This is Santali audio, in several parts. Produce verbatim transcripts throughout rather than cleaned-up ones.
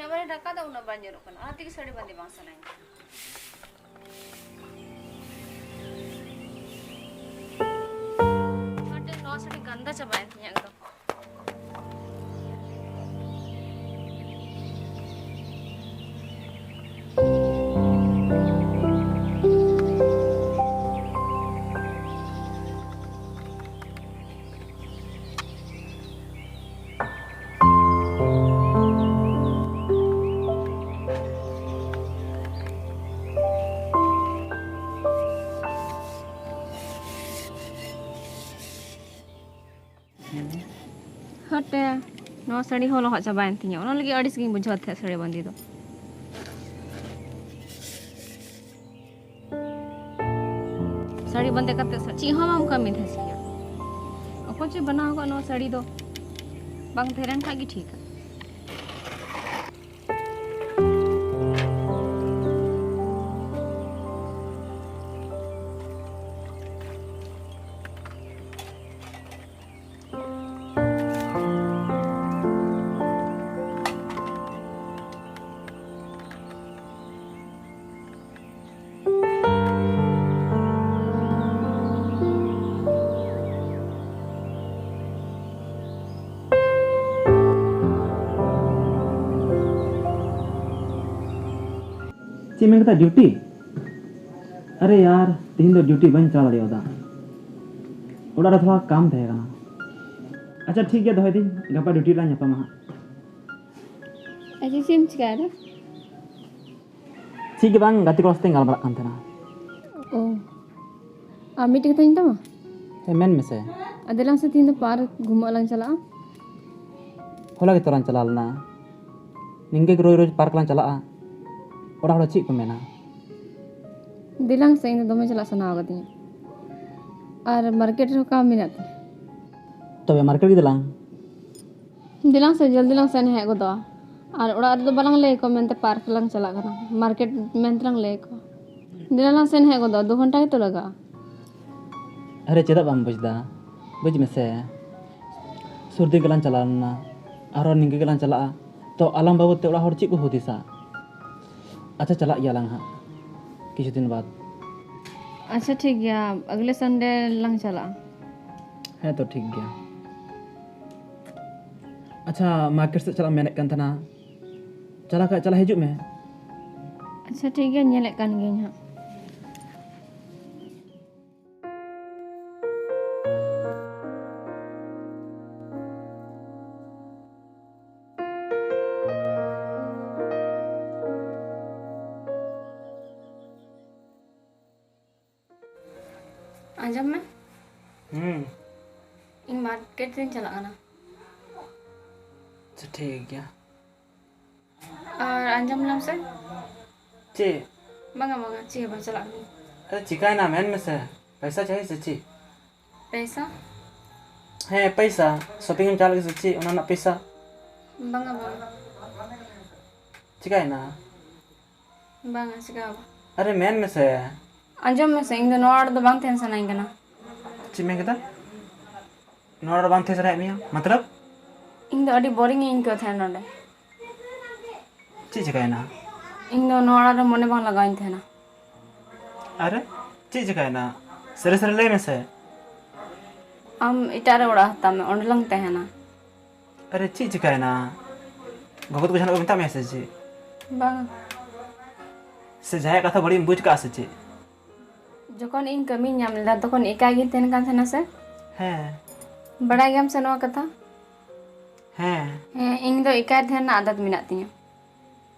ᱢᱟᱱᱮ ᱰᱷᱟᱠᱟ ᱫᱚ ᱩᱱᱟᱹᱜ ᱵᱟᱝ ᱧᱩᱨᱩᱜ ᱠᱟᱱᱟ, ᱚᱱᱟ ᱛᱮᱜᱮ ᱥᱟᱹᱲᱤ ᱵᱟᱸᱫᱮ ᱵᱟᱝ ᱥᱟᱱᱟᱧ ᱠᱟᱱᱟ᱾ ᱟᱹᱰᱤ, ᱱᱚᱣᱟ ᱥᱟᱹᱲᱤ ᱜᱟᱱᱫᱟ ᱪᱟᱵᱟᱭᱮᱱ ᱛᱤᱧᱟ ᱮᱠᱫᱚᱢ᱾ ᱦᱟᱴᱮ, ᱱᱚᱣᱟ ᱥᱟᱹᱲᱤ ᱦᱚᱸ ᱞᱚᱦᱚᱫ ᱪᱟᱵᱟᱭᱮᱱ ᱛᱤᱧᱟᱹ᱾ ᱚᱱᱟ ᱞᱟᱹᱜᱤᱫ ᱟᱹᱲᱤᱥ ᱜᱤᱧ ᱵᱩᱡᱷᱟᱹᱣ ᱛᱟᱦᱮᱸᱫ ᱥᱟᱹᱲᱤ ᱵᱟᱸᱫᱮ ᱫᱚ᱾ ᱥᱟᱹᱲᱤ ᱵᱟᱸᱫᱮ ᱠᱟᱛᱮ ᱥᱟ-, ᱪᱮᱫ ᱦᱚᱸ ᱵᱟᱢ ᱠᱟᱹᱢᱤ ᱛᱟᱦᱮᱸᱫ ᱥᱮ ᱪᱮᱫ? ᱚᱠᱚᱭ ᱪᱚᱭ ᱵᱮᱱᱟᱣ ᱟᱠᱟᱫ ᱱᱚᱣᱟ ᱥᱟᱹᱲᱤ ᱫᱚ? ᱵᱟᱝ ᱛᱟᱦᱮᱸ ᱞᱮᱱ ᱠᱷᱟᱡ ᱜᱮ ᱴᱷᱤᱠᱟ᱾ ᱪᱮᱫ ᱢᱮᱱ ᱠᱮᱫᱟ, ᱰᱤᱭᱩᱴᱤ? ᱟᱨᱮ ᱭᱟᱨ, ᱛᱮᱦᱮᱧ ᱫᱚ ᱰᱤᱭᱩᱴᱤ ᱵᱟᱹᱧ ᱪᱟᱞᱟᱣ ᱫᱟᱲᱮᱭᱟᱫᱟ, ᱚᱲᱟᱜ ᱨᱮ ᱛᱷᱚᱲᱟ ᱠᱟᱢ ᱛᱟᱦᱮᱸ ᱠᱟᱱᱟ᱾ ᱟᱪᱪᱷᱟ ᱴᱷᱤᱠ ᱜᱮᱭᱟ, ᱫᱚᱦᱚᱭ ᱫᱟᱹᱧ, ᱜᱟᱯᱟ ᱰᱤᱭᱩᱴᱤ ᱨᱮᱞᱟᱝ ᱧᱟᱯᱟᱢᱟ ᱦᱟᱸᱜ᱾ ᱟᱪᱪᱷᱟ, ᱪᱮᱫ ᱮᱢ ᱪᱤᱠᱟᱹᱭᱮᱫᱟ? ᱪᱮᱫ ᱜᱮ ᱵᱟᱝ, ᱜᱟᱛᱮ ᱠᱚᱲᱟ ᱥᱟᱛᱮᱧ ᱜᱟᱞᱢᱟᱨᱟᱜ ᱠᱟᱱ ᱛᱟᱦᱮᱱᱟ᱾ ᱚ, ᱟᱨ ᱢᱤᱫᱴᱮᱡ ᱠᱟᱛᱷᱟᱧ ᱢᱮᱛᱟᱢᱟ? ᱦᱮᱸ, ᱢᱮᱱ ᱢᱮᱥᱮ᱾ ᱟᱨ ᱫᱮᱞᱟᱝ ᱥᱮ, ᱛᱤᱦᱤᱧ ᱫᱚ ᱯᱟᱨᱠ ᱜᱷᱩᱢᱟᱹᱜ ᱞᱟᱝ ᱪᱟᱞᱟᱜᱼᱟ᱾ ᱦᱚᱞᱟ ᱜᱮᱛᱚ ᱞᱟᱝ ᱪᱟᱞᱟᱣ ᱞᱮᱱᱟ, ᱱᱤᱝᱠᱟᱹ ᱜᱮ ᱨᱳᱡᱽ ᱨᱳᱡᱽ ᱯᱟᱨᱠ ᱞᱟᱝ ᱪᱟᱞᱟᱜᱼᱟ, ᱚᱲᱟᱜ ᱦᱚᱲ ᱪᱮᱫ ᱠᱚ ᱢᱮᱱᱟ? ᱫᱮᱞᱟᱝ ᱥᱮ, ᱤᱧ ᱫᱚ ᱫᱚᱢᱮ ᱪᱟᱞᱟᱜ ᱥᱟᱱᱟ ᱟᱠᱟᱫᱤᱧᱟ, ᱟᱨ ᱢᱟᱨᱠᱮᱴ ᱨᱮᱦᱚᱸ ᱠᱟᱢ ᱢᱮᱱᱟᱜ ᱛᱤᱧᱟ᱾ ᱛᱚᱵᱮ ᱢᱟᱨᱠᱮᱴ ᱜᱮ ᱫᱮᱞᱟᱝ᱾ ᱫᱮᱞᱟᱝ ᱥᱮ, ᱡᱚᱞᱫᱤ ᱞᱟᱝ ᱥᱮᱱ ᱦᱮᱡ ᱜᱚᱫᱚᱜᱼᱟ᱾ ᱟᱨ ᱚᱲᱟᱜ ᱨᱮᱫᱚ ᱵᱟᱞᱟᱝ ᱞᱟᱹᱭ ᱟᱠᱚᱣᱟ ᱢᱮᱱᱛᱮ ᱯᱟᱨᱠ ᱞᱟᱝ ᱪᱟᱞᱟᱜ ᱠᱟᱱᱟ, ᱢᱟᱨᱠᱮᱴ ᱢᱮᱱᱛᱮ ᱞᱟᱝ ᱞᱟᱹᱭ ᱟᱠᱚᱣᱟ᱾ ᱫᱮᱞᱟ ᱞᱟᱝ ᱥᱮᱱ ᱦᱮᱡ ᱜᱚᱫᱚᱜᱼᱟ, ᱫᱩ ᱜᱷᱚᱱᱴᱟ ᱜᱮᱛᱚ ᱞᱟᱜᱟᱜᱼᱟ᱾ ᱟᱨᱮ, ᱪᱮᱫᱟᱜ ᱵᱟᱢ ᱵᱩᱡᱽᱫᱟ? ᱵᱩᱡᱽ ᱢᱮᱥᱮ, ᱥᱩᱨ ᱫᱤᱱ ᱜᱮᱞᱟᱝ ᱪᱟᱞᱟᱣ ᱞᱮᱱᱟ, ᱟᱨᱦᱚᱸ ᱱᱤᱝᱠᱟᱹ ᱜᱮᱞᱟᱝ ᱪᱟᱞᱟᱜᱼᱟ᱾ ᱛᱚ ᱟᱞᱟᱝ ᱵᱟᱵᱚᱫ ᱛᱮ ᱚᱲᱟᱜ ᱦᱚᱲ ᱪᱮᱫ ᱠᱚ ᱦᱩᱫᱤᱥᱟ? ᱟᱪᱪᱷᱟ, ᱪᱟᱞᱟᱜ ᱜᱮᱭᱟᱞᱟᱝ ᱦᱟᱸᱜ ᱠᱤᱪᱷᱩ ᱫᱤᱱ ᱵᱟᱫ᱾ ᱟᱪᱪᱷᱟ, ᱴᱷᱤᱠ ᱜᱮᱭᱟ, ᱟᱜᱽᱞᱮ ᱥᱟᱱᱰᱮ ᱞᱟᱝ ᱪᱟᱞᱟᱜᱼᱟ᱾ ᱦᱮᱸ ᱛᱚ, ᱴᱷᱤᱠ ᱜᱮᱭᱟ᱾ ᱟᱪᱪᱷᱟ, ᱢᱟᱨᱠᱮᱴ ᱥᱮᱫ ᱪᱟᱞᱟᱜ ᱮᱢ ᱢᱮᱱᱮᱫ ᱠᱟᱱ ᱛᱟᱦᱮᱱᱟ, ᱪᱟᱞᱟᱜ ᱠᱷᱟᱡ ᱪᱟᱞᱟᱜ ᱦᱤᱡᱩᱜ ᱢᱮ᱾ ᱟᱪᱪᱷᱟ, ᱴᱷᱤᱠ ᱜᱮᱭᱟ, ᱧᱮᱞᱮᱫ ᱠᱟᱱ ᱜᱤᱭᱟᱹᱧ ᱦᱟᱸᱜ᱾ ᱟᱸᱡᱚᱢ ᱢᱮ᱾ ᱦᱩᱸ᱾ ᱤᱧ ᱢᱟᱨᱠᱮᱴ ᱨᱤᱧ ᱪᱟᱞᱟᱜ ᱠᱟᱱᱟ᱾ ᱟᱪᱪᱷᱟ, ᱴᱷᱤᱠ ᱜᱮᱭᱟ᱾ ᱟᱨ ᱟᱸᱡᱚᱢ ᱞᱮᱢ ᱥᱮ᱾ ᱪᱮᱫ? ᱵᱟᱝᱟ, ᱵᱟᱝᱟ, ᱪᱮᱫ ᱦᱚᱸ ᱵᱟᱝ, ᱪᱟᱞᱟᱜ ᱠᱟᱹᱱᱟᱹᱧ᱾ ᱟᱨᱮ, ᱪᱤᱠᱟᱭᱱᱟ? ᱢᱮᱱ ᱢᱮᱥᱮ, ᱯᱚᱭᱥᱟ ᱪᱟᱦᱤᱭᱮ ᱥᱮ ᱪᱮᱫ? ᱯᱚᱭᱥᱟ? ᱦᱮᱸ, ᱯᱚᱭᱥᱟ᱾ ᱥᱚᱯᱤᱝ ᱮᱢ ᱪᱟᱞᱟᱜ ᱞᱟᱹᱜᱤᱫ ᱥᱮ ᱪᱮᱫ, ᱚᱱᱟ ᱨᱮᱱᱟᱜ ᱯᱚᱭᱥᱟ? ᱵᱟᱝᱟ, ᱵᱟᱝᱟ᱾ ᱪᱤᱠᱟᱭᱱᱟ? ᱵᱟᱝᱟ, ᱪᱤᱠᱟ ᱦᱚᱸ ᱵᱟᱝ᱾ ᱟᱨᱮ, ᱢᱮᱱ ᱢᱮᱥᱮ᱾ ᱟᱸᱡᱚᱢ ᱢᱮᱥᱮ, ᱤᱧ ᱫᱚ ᱱᱚᱣᱟ ᱚᱲᱟᱜ ᱨᱮᱫᱚ ᱵᱟᱝ ᱛᱟᱦᱮᱱ ᱥᱟᱱᱟᱧ ᱠᱟᱱᱟ᱾ ᱪᱮᱫ ᱢᱮᱱ ᱠᱮᱫᱟ? ᱱᱚᱣᱟ ᱚᱲᱟᱜ ᱨᱮ ᱵᱟᱝ ᱛᱟᱦᱮᱸ ᱥᱟᱱᱟᱭᱮᱫ ᱢᱮᱭᱟ? ᱢᱚᱛᱞᱚᱵ? ᱤᱧ ᱫᱚ ᱟᱹᱰᱤ ᱵᱳᱨᱤᱝ ᱤᱧ ᱟᱹᱭᱠᱟᱹᱣ ᱛᱟᱦᱮᱱᱟ ᱱᱚᱰᱮ᱾ ᱪᱮᱫ ᱪᱤᱠᱟᱭᱮᱱᱟ? ᱤᱧ ᱫᱚ ᱱᱚᱣᱟ ᱚᱲᱟᱜ ᱨᱮ ᱢᱚᱱᱮ ᱵᱟᱝ ᱞᱟᱜᱟᱣᱤᱧ ᱛᱟᱦᱮᱱᱟ᱾ ᱟᱨᱮ, ᱪᱮᱫ ᱪᱤᱠᱟᱭᱮᱱᱟ? ᱥᱟᱹᱨᱤ ᱥᱟᱹᱨᱤ ᱞᱟᱹᱭ ᱢᱮᱥᱮ᱾ ᱟᱢ ᱮᱴᱟᱜ ᱨᱮ ᱚᱲᱟᱜ ᱦᱟᱛᱟᱣ ᱢᱮ, ᱚᱸᱰᱮ ᱞᱟᱝ ᱛᱟᱦᱮᱱᱟ᱾ ᱟᱨᱮ, ᱪᱮᱫ ᱪᱤᱠᱟᱭᱮᱱᱟ? ᱜᱚᱜᱚ ᱛᱟᱠᱚ ᱡᱟᱦᱟᱱᱟᱜ ᱠᱚ ᱢᱮᱛᱟᱜ ᱢᱮᱭᱟ ᱥᱮ ᱪᱮᱫ? ᱵᱟᱝ᱾ ᱥᱮ ᱡᱟᱦᱟᱸᱭᱟᱜ ᱠᱟᱛᱷᱟ ᱵᱟᱹᱲᱤᱡ ᱮᱢ ᱵᱩᱡᱽ ᱠᱟᱜᱼᱟ ᱥᱮ ᱪᱮᱫ? ᱡᱚᱠᱷᱚᱱ ᱤᱧ ᱠᱟᱹᱢᱤᱧ ᱧᱟᱢ ᱞᱮᱫᱟ, ᱛᱚᱠᱷᱚᱱ ᱮᱠᱟᱭ ᱜᱤᱧ ᱛᱟᱦᱮᱱ ᱠᱟᱱ ᱛᱟᱦᱮᱱᱟ ᱥᱮ? ᱦᱮᱸ᱾ ᱵᱟᱲᱟᱭ ᱜᱮᱭᱟᱢ ᱥᱮ ᱱᱚᱣᱟ ᱠᱟᱛᱷᱟ? ᱦᱮᱸ᱾ ᱦᱮᱸ, ᱤᱧ ᱫᱚ ᱮᱠᱟᱭ ᱛᱟᱦᱮᱱ ᱨᱮᱱᱟᱜ ᱟᱫᱟᱛ ᱢᱮᱱᱟᱜ ᱛᱤᱧᱟᱹ᱾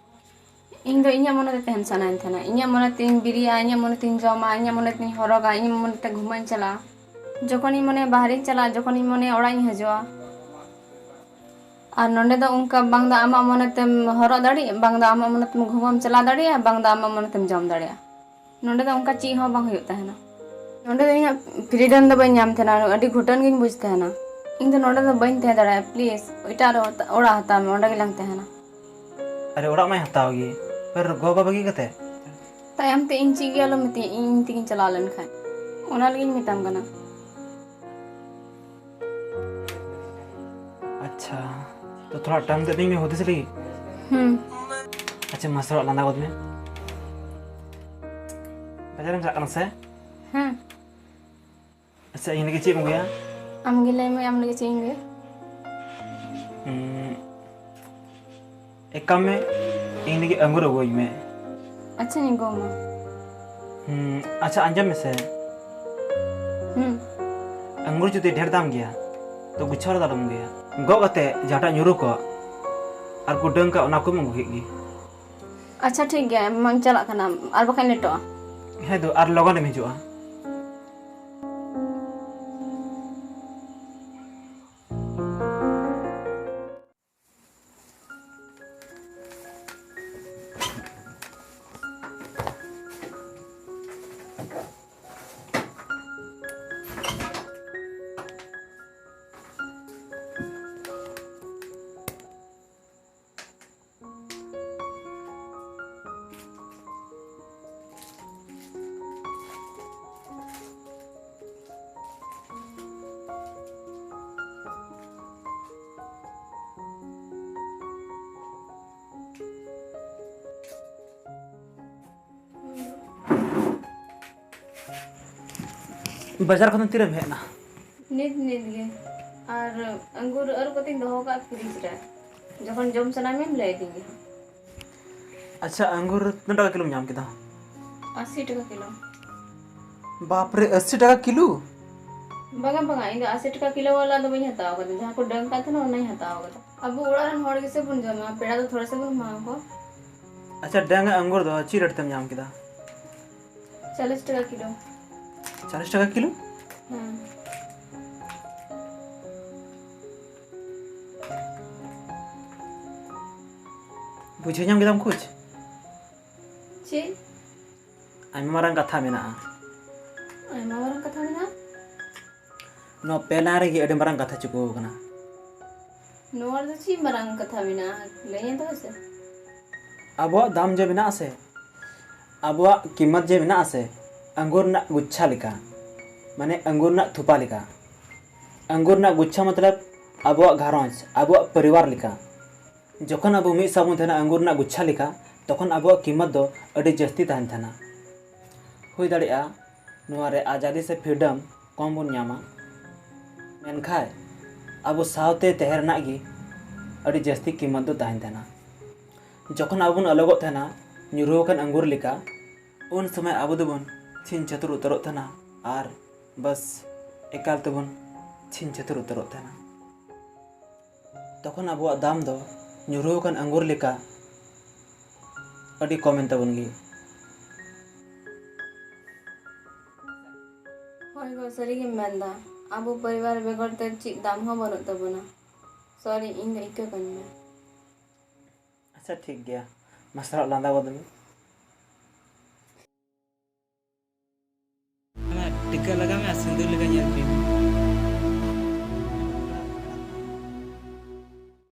ᱤᱧ ᱫᱚ ᱤᱧᱟᱹᱜ ᱢᱚᱱᱮ ᱛᱮ ᱛᱟᱦᱮᱱ ᱥᱟᱱᱟᱧ ᱛᱟᱦᱮᱱᱟ᱾ ᱤᱧᱟᱹᱜ ᱢᱚᱱᱮ ᱛᱤᱧ ᱵᱤᱨᱤᱭᱟ, ᱤᱧᱟᱹᱜ ᱢᱚᱱᱮ ᱛᱤᱧ ᱡᱚᱢᱟ, ᱤᱧᱟᱹᱜ ᱢᱚᱱᱮ ᱛᱤᱧ ᱦᱚᱨᱚᱜᱟ, ᱤᱧᱟᱹᱜ ᱢᱚᱱᱮ ᱛᱮ ᱜᱷᱩᱢᱟᱹᱧ ᱪᱟᱞᱟᱜᱼᱟ᱾ ᱡᱚᱠᱷᱚᱱᱤᱧ ᱢᱚᱱᱮᱭᱟ ᱵᱟᱦᱨᱮᱧ ᱪᱟᱞᱟᱜᱼᱟ, ᱡᱚᱠᱷᱚᱱᱤᱧ ᱢᱚᱱᱮᱭᱟ ᱚᱲᱟᱜ ᱤᱧ ᱦᱤᱡᱩᱜᱼᱟ᱾ ᱟᱨ ᱱᱚᱸᱰᱮ ᱫᱚ ᱚᱱᱠᱟ ᱵᱟᱝ ᱫᱚ ᱟᱢᱟᱜ ᱢᱚᱱᱮ ᱛᱮᱢ ᱦᱚᱨᱚᱜ ᱫᱟᱲᱮᱭᱟᱜ, ᱵᱟᱝ ᱫᱚ ᱟᱢᱟᱜ ᱢᱚᱱᱮ ᱛᱮᱢ ᱜᱷᱩᱢᱟᱹᱢ ᱪᱟᱞᱟᱣ ᱫᱟᱲᱮᱭᱟᱜᱼᱟ, ᱵᱟᱝ ᱫᱚ ᱟᱢᱟᱜ ᱢᱚᱱᱮ ᱛᱮᱢ ᱡᱚᱢ ᱫᱟᱲᱮᱭᱟᱜᱼᱟ᱾ ᱱᱚᱸᱰᱮ ᱫᱚ ᱚᱱᱠᱟ ᱪᱮᱫ ᱦᱚᱸ ᱵᱟᱝ ᱦᱩᱭᱩᱜ ᱛᱟᱦᱮᱱᱟ᱾ ᱱᱚᱸᱰᱮ ᱫᱚ ᱤᱧᱟᱹᱜ ᱯᱷᱨᱤᱰᱚᱢ ᱫᱚ ᱵᱟᱹᱧ ᱧᱟᱢ ᱛᱟᱦᱮᱱᱟ, ᱟᱹᱰᱤ ᱜᱷᱩᱴᱚᱱ ᱜᱤᱧ ᱵᱩᱡᱽ ᱛᱟᱦᱮᱱᱟ᱾ ᱤᱧ ᱫᱚ ᱱᱚᱸᱰᱮ ᱫᱚ ᱵᱟᱹᱧ ᱛᱟᱦᱮᱸ ᱫᱟᱲᱮᱭᱟᱜᱼᱟ, ᱯᱞᱤᱡᱽ ᱮᱴᱟᱜ ᱨᱮ ᱚᱲᱟᱜ ᱦᱟᱛᱟᱣ ᱢᱮ, ᱚᱸᱰᱮ ᱜᱮᱞᱟᱝ ᱛᱟᱦᱮᱱᱟ᱾ ᱟᱨᱮ, ᱚᱲᱟᱜ ᱢᱟᱭ ᱦᱟᱛᱟᱣ ᱜᱮ, ᱯᱷᱤᱨ ᱜᱚ ᱵᱟᱵᱟ ᱵᱟᱹᱜᱤ ᱠᱟᱛᱮ? ᱛᱟᱭᱚᱢ ᱛᱮ ᱤᱧ ᱪᱮᱫ ᱜᱮ ᱟᱞᱚᱢ ᱢᱤᱛᱟᱹᱧᱟ, ᱤᱧ ᱤᱧ ᱛᱮᱜᱤᱧ ᱪᱟᱞᱟᱣ ᱞᱮᱱᱠᱷᱟᱱ᱾ ᱚᱱᱟ ᱞᱟᱹᱜᱤᱫ ᱤᱧ ᱢᱮᱛᱟᱢ ᱠᱟᱱᱟ᱾ ᱟᱪᱪᱷᱟ, ᱛᱚ ᱛᱷᱚᱲᱟ ᱴᱟᱭᱤᱢ ᱫᱚ ᱤᱧ ᱦᱩᱫᱤᱥ ᱞᱟᱹᱜᱤᱫ᱾ ᱦᱩᱸ᱾ ᱟᱪᱪᱷᱟ, ᱢᱟ ᱛᱷᱚᱲᱟ ᱞᱟᱸᱫᱟ ᱜᱚᱫ ᱢᱮ᱾ ᱵᱟᱡᱟᱨᱮᱢ ᱪᱟᱞᱟᱜ ᱠᱟᱱᱟ ᱥᱮ? ᱦᱮᱸ᱾ ᱟᱪᱪᱷᱟ, ᱤᱧ ᱞᱟᱹᱜᱤᱫ ᱪᱮᱫ ᱮᱢ ᱟᱹᱜᱩᱭᱟ? ᱟᱢ ᱜᱮ ᱞᱟᱹᱭ ᱢᱮ, ᱟᱢ ᱞᱟᱹᱜᱤᱫ ᱪᱮᱫ ᱤᱧ ᱟᱹᱜᱩᱭᱟ? ᱩᱸ, ᱮᱠ ᱠᱟᱢ ᱢᱮ, ᱤᱧ ᱞᱟᱹᱜᱤᱫ ᱟᱝᱜᱩᱨ ᱟᱹᱜᱩᱣᱟᱹᱧ ᱢᱮ᱾ ᱟᱪᱪᱷᱟ, ᱤᱧ ᱟᱹᱜᱩ ᱟᱢᱟ᱾ ᱦᱩᱸ, ᱟᱪᱪᱷᱟ, ᱟᱸᱡᱚᱢ ᱢᱮᱥᱮ᱾ ᱦᱩᱸ᱾ ᱟᱝᱜᱩᱨ ᱡᱩᱫᱤ ᱰᱷᱮᱨ ᱫᱟᱢ ᱜᱮᱭᱟ, ᱛᱚ ᱜᱩᱪᱷᱟᱣ ᱨᱮᱫᱚ ᱟᱞᱚᱢ ᱟᱹᱜᱩᱭᱟ᱾ ᱜᱚᱜ ᱠᱟᱛᱮ ᱡᱟᱦᱟᱸᱴᱟᱜ ᱧᱩᱨᱩ ᱠᱚᱜ ᱟᱨ ᱠᱚ ᱰᱟᱹᱝ ᱠᱟᱜ, ᱚᱱᱟ ᱠᱚᱢ ᱟᱹᱜᱩ ᱠᱮᱫ ᱜᱮ᱾ ᱟᱪᱪᱷᱟ, ᱴᱷᱤᱠ ᱜᱮᱭᱟ, ᱢᱟᱧ ᱪᱟᱞᱟᱜ ᱠᱟᱱᱟ, ᱟᱨ ᱵᱟᱠᱷᱟᱱ ᱞᱮᱴᱚᱜᱼᱟ᱾ ᱦᱮᱸ ᱫᱩ, ᱟᱨ ᱞᱚᱜᱚᱱᱮᱢ ᱦᱤᱡᱩᱜᱼᱟ᱾ ᱵᱟᱡᱟᱨ ᱠᱷᱚᱱ ᱫᱚ ᱛᱤᱨᱮᱢ ᱦᱮᱡ ᱮᱱᱟ? ᱱᱤᱛ ᱱᱤᱛ ᱜᱮ᱾ ᱟᱨ ᱟᱝᱜᱩᱨ ᱟᱹᱨᱩᱵ ᱠᱟᱛᱮᱧ ᱫᱚᱦᱚ ᱠᱟᱜᱼᱟ ᱯᱷᱨᱤᱡᱽ ᱨᱮ, ᱡᱚᱠᱷᱚᱱ ᱡᱚᱢ ᱥᱟᱱᱟ ᱢᱮᱭᱟ ᱞᱟᱹᱭ ᱟᱹᱫᱤᱧ ᱜᱮ ᱦᱟᱸᱜ᱾ ᱟᱪᱪᱷᱟ, ᱟᱝᱜᱩᱨ ᱛᱤᱱᱟᱹᱜ ᱴᱟᱠᱟ ᱠᱤᱞᱳᱢ ᱧᱟᱢ ᱠᱮᱫᱟ? ᱟᱥᱤ ᱴᱟᱠᱟ ᱠᱤᱞᱳ᱾ ᱵᱟᱯᱨᱮ, ᱟᱥᱤ ᱴᱟᱠᱟ ᱠᱤᱞᱳ? ᱵᱟᱝᱟ ᱵᱟᱝᱟ, ᱤᱧ ᱫᱚ ᱟᱥᱤ ᱴᱟᱠᱟ ᱠᱤᱞᱳ ᱵᱟᱞᱟ ᱫᱚ ᱵᱟᱹᱧ ᱦᱟᱛᱟᱣ ᱠᱟᱫᱟ, ᱡᱟᱦᱟᱸ ᱠᱚ ᱰᱟᱹᱝ ᱠᱟᱜ ᱛᱟᱦᱮᱱᱟ ᱚᱱᱟᱧ ᱦᱟᱛᱟᱣ ᱠᱟᱫᱟ᱾ ᱟᱵᱚ ᱚᱲᱟᱜ ᱨᱮᱱ ᱦᱚᱲ ᱜᱮᱥᱮ ᱵᱚᱱ ᱡᱚᱢᱟ, ᱯᱮᱲᱟ ᱫᱚ ᱛᱷᱚᱲᱟ ᱥᱮ ᱵᱚᱱ ᱮᱢᱟ ᱠᱚᱣᱟ᱾ ᱟᱪᱪᱷᱟ, ᱰᱟᱹᱝ ᱟᱜ ᱟᱝᱜᱩᱨ ᱫᱚ ᱪᱮᱫ ᱨᱮᱴ ᱛᱮᱢ ᱧᱟᱢ ᱠᱮᱫᱟ? ᱪᱚᱞᱞᱤᱥ ᱴᱟᱠᱟ ᱠᱤᱞᱳ᱾ ᱪᱚᱞᱞᱤᱥ ᱴᱟᱠᱟ ᱠᱤᱞᱳ? ᱦᱮᱸ᱾ ᱵᱩᱡᱷᱟᱹᱣ ᱧᱟᱢ ᱠᱮᱫᱟᱢ ᱠᱩᱪ? ᱪᱮᱫ? ᱟᱭᱢᱟ ᱢᱟᱨᱟᱝ ᱠᱟᱛᱷᱟ ᱢᱮᱱᱟᱜᱼᱟ᱾ ᱟᱭᱢᱟ ᱢᱟᱨᱟᱝ ᱠᱟᱛᱷᱟ ᱢᱮᱱᱟᱜᱼᱟ? ᱱᱚᱣᱟ ᱯᱮ ᱞᱟᱭᱤᱱ ᱨᱮᱜᱮ ᱟᱹᱰᱤ ᱢᱟᱨᱟᱝ ᱠᱟᱛᱷᱟ ᱪᱩᱠᱟᱹᱣ ᱟᱠᱟᱱᱟ᱾ ᱱᱚᱣᱟ ᱨᱮᱫᱚ ᱪᱮᱫ ᱢᱟᱨᱟᱝ ᱠᱟᱛᱷᱟ ᱢᱮᱱᱟᱜᱼᱟ? ᱞᱟᱹᱭᱟᱹᱧ ᱛᱚᱵᱮ ᱥᱮ᱾ ᱟᱵᱚᱣᱟᱜ ᱫᱟᱢ ᱡᱮ ᱢᱮᱱᱟᱜᱼᱟ ᱥᱮ, ᱟᱵᱚᱣᱟᱜ ᱠᱤᱢᱢᱚᱛ ᱡᱮ ᱢᱮᱱᱟᱜᱼᱟ ᱥᱮ, ᱟᱝᱜᱩᱨ ᱨᱮᱱᱟᱜ ᱜᱩᱪᱷᱟ ᱞᱮᱠᱟ, ᱢᱟᱱᱮ ᱟᱝᱜᱩᱨ ᱨᱮᱱᱟᱜ ᱛᱷᱩᱯᱟ ᱞᱮᱠᱟ᱾ ᱟᱝᱜᱩᱨ ᱨᱮᱱᱟᱜ ᱜᱩᱪᱷᱟ ᱢᱚᱛᱞᱚᱵ ᱟᱵᱚᱣᱟᱜ ᱜᱷᱟᱨᱚᱸᱡᱽ, ᱟᱵᱚᱣᱟᱜ ᱯᱚᱨᱤᱵᱟᱨ ᱞᱮᱠᱟ᱾ ᱡᱚᱠᱷᱚᱱ ᱟᱵᱚ ᱢᱤᱫ ᱥᱟᱶ ᱵᱚᱱ ᱛᱟᱦᱮᱱᱟ ᱟᱝᱜᱩᱨ ᱨᱮᱱᱟᱜ ᱜᱩᱪᱷᱟ ᱞᱮᱠᱟ, ᱛᱚᱠᱷᱚᱱ ᱟᱵᱚᱣᱟᱜ ᱠᱤᱢᱚᱛ ᱫᱚ ᱟᱹᱰᱤ ᱡᱟᱹᱥᱛᱤ ᱛᱟᱦᱮᱱ ᱛᱟᱦᱮᱱᱟ᱾ ᱦᱩᱭ ᱫᱟᱲᱮᱭᱟᱜᱼᱟ ᱱᱚᱣᱟ ᱨᱮ ᱟᱡᱟᱫᱤ ᱥᱮ ᱯᱷᱨᱤᱰᱚᱢ ᱠᱚᱢ ᱵᱚᱱ ᱧᱟᱢᱟ, ᱢᱮᱱᱠᱷᱟᱱ ᱟᱵᱚ ᱥᱟᱶᱛᱮ ᱛᱟᱦᱮᱸ ᱨᱮᱱᱟᱜ ᱜᱮ ᱟᱹᱰᱤ ᱡᱟᱹᱥᱛᱤ ᱠᱤᱢᱚᱛ ᱫᱚ ᱛᱟᱦᱮᱱ ᱛᱟᱦᱮᱱᱟ᱾ ᱡᱚᱠᱷᱚᱱ ᱟᱵᱚ ᱵᱚᱱ ᱟᱞᱚᱜᱚᱜ ᱛᱟᱦᱮᱱᱟ ᱧᱩᱨᱦᱩ ᱟᱠᱟᱱ ᱟᱝᱜᱩᱨ ᱞᱮᱠᱟ, ᱩᱱ ᱥᱚᱢᱚᱭ ᱟᱵᱚ ᱫᱚᱵᱚᱱ ᱪᱷᱤᱝ ᱪᱷᱟᱹᱛᱩᱨ ᱩᱛᱟᱹᱨᱚᱜ ᱛᱟᱦᱮᱱᱟ ᱟᱨ ᱵᱟᱥ ᱮᱠᱟᱞ ᱛᱮᱵᱚᱱ ᱪᱷᱤᱝ ᱪᱷᱟᱹᱛᱩᱨ ᱩᱛᱟᱹᱨᱚᱜ ᱛᱟᱦᱮᱱᱟ᱾ ᱛᱚᱠᱷᱚᱱ ᱟᱵᱚᱣᱟᱜ ᱫᱟᱢ ᱫᱚ ᱧᱩᱨᱦᱩ ᱟᱠᱟᱱ ᱟᱝᱜᱩᱨ ᱞᱮᱠᱟ ᱟᱹᱰᱤ ᱠᱚᱢ ᱮᱱ ᱛᱟᱵᱚᱱ ᱜᱮ᱾ ᱦᱳᱭ ᱜᱚ, ᱥᱟᱹᱨᱤ ᱜᱮᱢ ᱢᱮᱱᱫᱟ᱾ ᱟᱵᱚ ᱯᱚᱨᱤᱵᱟᱨ ᱵᱮᱜᱚᱨ ᱛᱮ ᱪᱮᱫ ᱫᱟᱢ ᱦᱚᱸ ᱵᱟᱹᱱᱩᱜ ᱛᱟᱵᱚᱱᱟ᱾ ᱥᱚᱨᱤ, ᱤᱧ ᱫᱚ ᱤᱠᱟᱹ ᱠᱟᱹᱧ ᱢᱮ᱾ ᱟᱪᱪᱷᱟ, ᱴᱷᱤᱠ ᱜᱮᱭᱟ, ᱢᱟᱥᱮ ᱞᱟᱸᱫᱟ ᱜᱚᱫ ᱢᱮ᱾ ᱟᱢᱟᱜ ᱴᱤᱠᱟᱹ ᱞᱟᱜᱟᱣ ᱢᱮ ᱟᱨ ᱥᱤᱸᱫᱩᱨ ᱞᱮᱠᱟ ᱧᱮᱞ ᱦᱚᱪᱚᱭ ᱢᱮ᱾